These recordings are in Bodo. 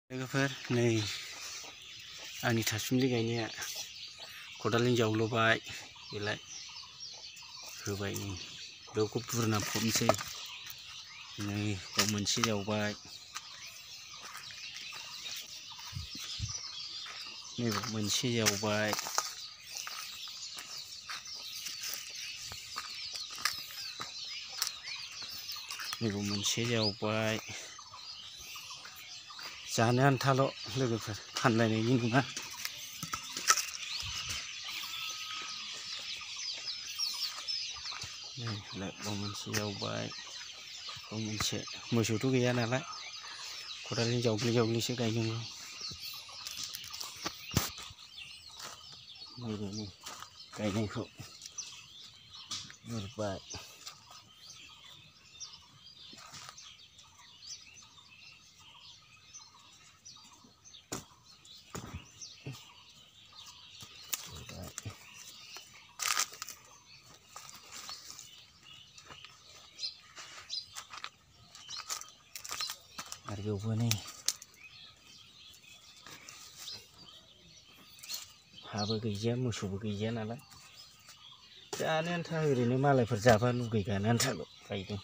लोगोफोर नै आंनि थासुमलि गायनाया खदालजों जावलबाय बेलाय होबाय नै बेखौ बुरना फबनोसै नै बाव मोनसे जावबाय नैबाव मोनसे जावबाय नैबाव मोनसे जावबाय जानो आन्थाल' लोगोफोर फानलायनायनि नङा नै बाव मोनसे जावबाय बाव मोनसे मोसौथ' गैया नालाय खदालजों जावग्लि जावग्लिसो गायनांगौ नै गायनायखौ बुरबाय आरो बेयावबो नै हाबो गैजाया मोसौबो गैजाया नालाय जानो आन्था ओरैनो मालायफोर जाबा लुगैगानो आन्थाल' गायदों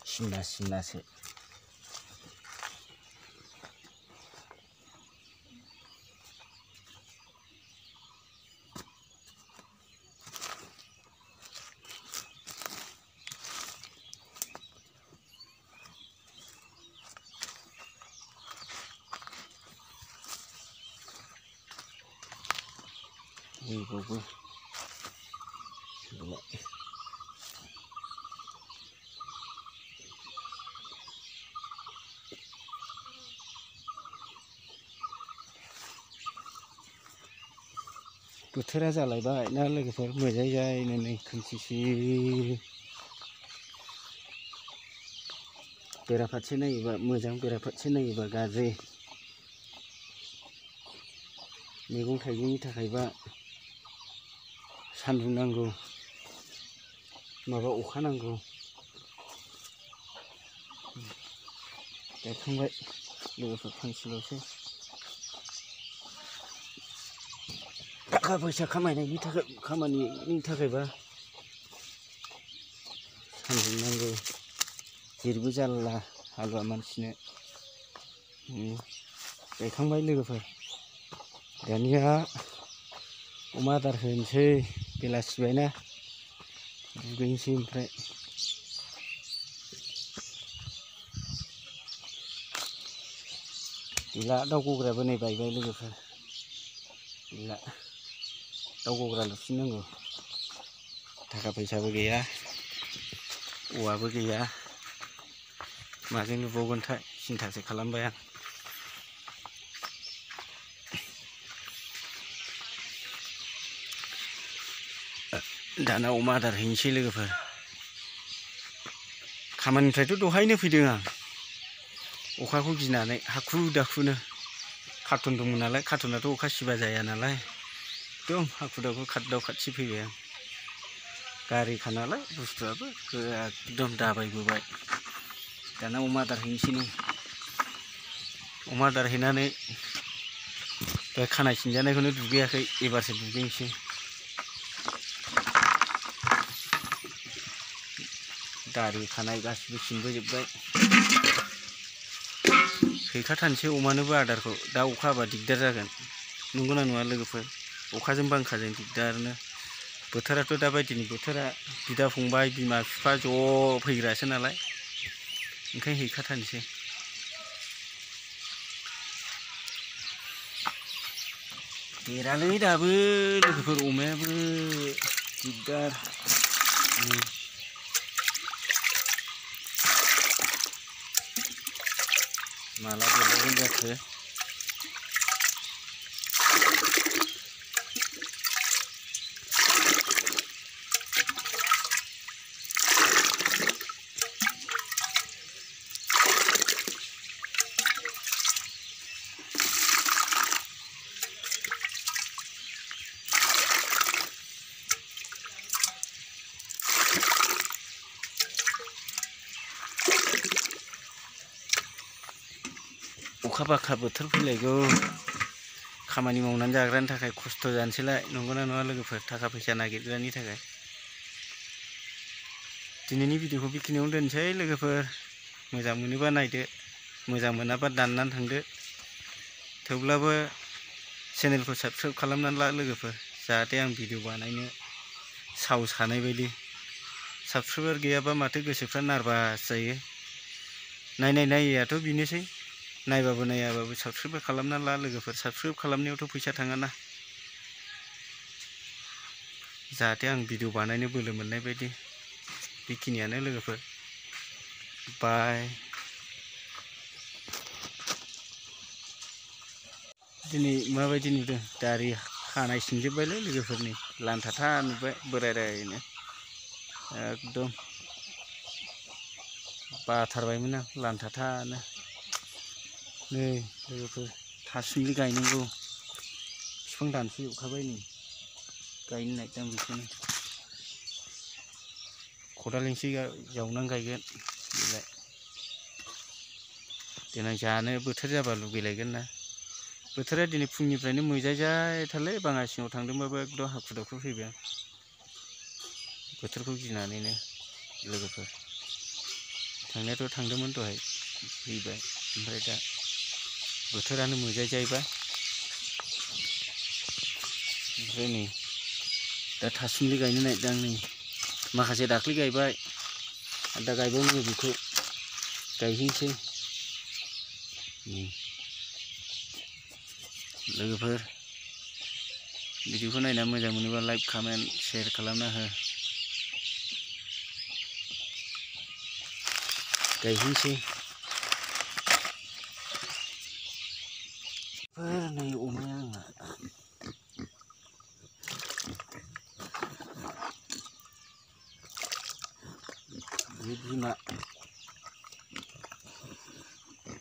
सिमना सिमनासो बेखौबो बोथोरा जालायबाय ना लोगोफोर मोजाङै जायनो नै खोमसिसि बेराफारसे नायोबा मोजां बेराफारसे नायोबा गाज्रि मैगं थाइगंनि थाखायबा सान्दुं नांगौ माबा अखा नांगौ गायखांबाय लोगोफोर फांसेल'सै थाखा फैसा खामायनायनि थाखाय खामानिनि थाखायबा सान्दुं नांगौ जेरैबो जारला हालुवा मानसिनो गायखांबाय लोगोफोर दानिया अमा आदार होनोसै बेलासिबायना दुगैनोसै ओमफ्राय गैला दाउ गग्रायाबो नै बायबाय लोगोफोर गैला दाउ गग्रा लुफिननांगौ थाखा फैसाबो गैया औवाबो गैया माजों लुबावगोनथाय सिन्थासो खालामबाय आं दाना अमा आदार हैनोसै लोगोफोर खामानिनिफ्रायथ' दहायनो फैदों आं अखाखौ गिनानै हाखु दाखुनो कार्टुन दंमोन नालाय कार्टुनाथ' अखा सिबा जाया नालाय एकदम हाखु दाखु खारदाव खाथि फैबाय आं गारिखा नालाय बुस्थुआबो एकदम दाबायबोबाय दाना अमा आदार हैनोसै नै अमा आदार हैनानै बे खानाय सिनजानायखौनो दुगैयाखै एबारसो दुगैनोसै दारि खानाय गासिबो सिनबोजोब्बाय हैखाथारनोसै अमानोबो आदारखौ दा अखा हाबा दिगदार जागोन नंगौना नङा लोगोफोर अखाजों बांखाजों दिगदारनो बोथोराथ' दाबायदिनि बोथोरा बिदा फंबाय बिमा बिफा ज' फैग्रासो नालाय ओंखायनो हैखाथारनोसै देरालै दाबो लोगोफोर अमायाबो दिगदार माला देरबावगोन जाखो अखा बाखा बोथोर फैलायगौ खामानि मावनानै जाग्रानि थाखाय खस्थ' जानोसैलाय नंगौना नङा लोगोफोर थाखा फैसा नागिरग्रानि थाखाय दिनैनि भिडिअखौ बेखिनियावनो दोनसै लोगोफोर मोजां मोनोबा नायदो मोजां मोनाबा दाननानै थांदो थेवब्लाबो चेनेलखौ साबस्क्राइब खालामनानै ला लोगोफोर जाहाथे आं भिडिअ बानायनो साहस हानाय बायदि साबस्क्राइबार गैयाबा माथो गोसोफ्रा नारभास जायो नायैयाथ' बेनोसै नायबाबो नायाबाबो साबस्क्राइब खालामना ला लोगोफोर साबस्क्राइब खालामनायावथ' फैसा थाङाना जाहाथे आं भिडिअ बानायनो बोलो मोननाय बायदि बेखिनियानो लोगोफोर बाय दिनै माबायदि नुदों दारि खानाय सिनजोब्बायलै लोगोफोरनि लानथाथा नुबाय बोरायनो एकदम बाथारबायमोन आं लानथाथानो नै लोगोफोर थासुमलि गायनांगौ बिफां दानस'जोबखाबाय नै गायनो नागिरदों बेखौनो खदालजोंसो जावनानै गायगोन बेलाय देनां जानो बोथोर जाबा लुगैलायगोन ना बोथोरा दिनै फुंनिफ्रायनो मैजायजायथारलै बाङासिङाव थांदोंबाबो एकदम हाखु दाखु फैबाय आं बोथोरखौ गिनानैनो लोगोफोर थांनायाथ' थांदोंमोन दहाय फैबाय ओमफ्राय दा बोथोरानो मैजायजायबा ओमफ्राय नै दा थासुमलि गायनो नागिरदों आं नै माखासे दाख्लै गायबाय दा गायबावनांगौ बेखौ गायहैनोसै लोगोफोर भिडिअखौ नायना मोजां मोनोबा लाइक कमेन्ट शेयार खालामना हो गायहैनोसै नै अमाया आंना बे बिमा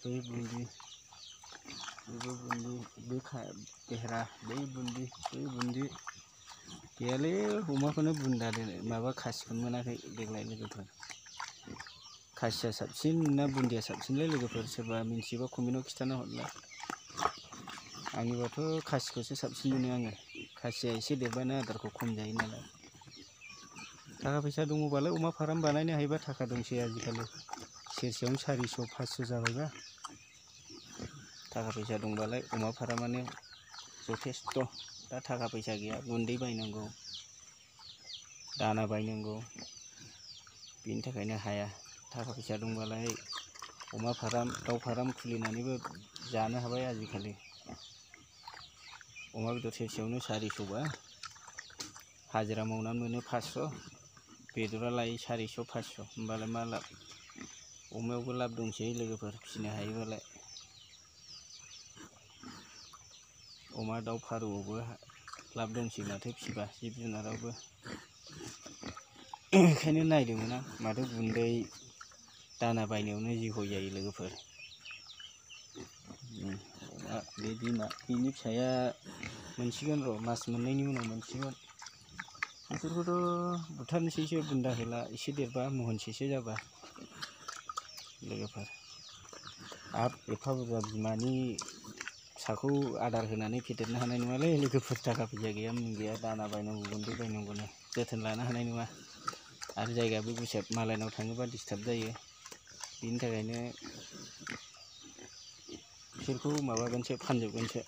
बे बुन्दि बेबो बुन्दि बे बेहेरा बै बुन्दि गैयालै अमाखौनो बुन्दा माबा खासिखौनो मोनाखै देग्लाय लोगोफोर खासिया साबसिन ना बुन्दिया साबसिनलै लोगोफोर सोरबा मिन्थियोबा कमेन्टआव खिन्थाना हरलाय आंनिबाथ' खासिखौसो साबसिन मोनो आङो खासिया एसे देरबानो आदारखौ खम जायो नालाय थाखा फैसा दङबालाय अमा फार्म बानायनो हायोबा थाखा दंसै आजिखालि सेरसेयावनो 400 500 जाबायबा थाखा फैसा दंबालाय अमा फार्मानो जथेस्थ' दा थाखा फैसा गैया गुन्दै बायनांगौ दाना बायनांगौ बेनि थाखायनो हाया थाखा फैसा दंबालाय अमा फार्म दाउ फार्म खुलिनानैबो जानो हाबाय आजिखालि अमा बेदर सेरसेयावनो 400 बा हाजिरा मावनानै मोनो 500 बेदरा लायो 400 500 होमबालाय मा लाब अमायावबो लाब दंसै लोगोफोर फिसिनो हायोबालाय अमा दाउ फारौआवबो लाब दंसै माथो फिसिबा जिब जुनारावबो ओंखायनो नायदोंमोन आं माथो गुन्दै दाना बायनायावनो जिग' जायो लोगोफोर बे बिमा बिनि फिसाया मोनसिगोन र' मास मोननैनि उनाव मोनसिगोन बिसोरखौथ' बुथारनोसैसो बुन्दा होला एसे देरबा महनसेसो जाबा लोगोफोर एफा बुरजा बिमानि फिसाखौ आदार होनानै फेदेरनो हानाय नङालै लोगोफोर थाखा फैसा गैया मुं गैया दाना बायनांगौ गुन्दै बायनांगौनो जोथोन लानो हानाय नङा आरो जायगायाबो गुसेब मालायनाव थाङोबा डिस्टार्ब जायो बिनि थाखायनो बिसोरखौ माबागोनसो फानजोबगोनसो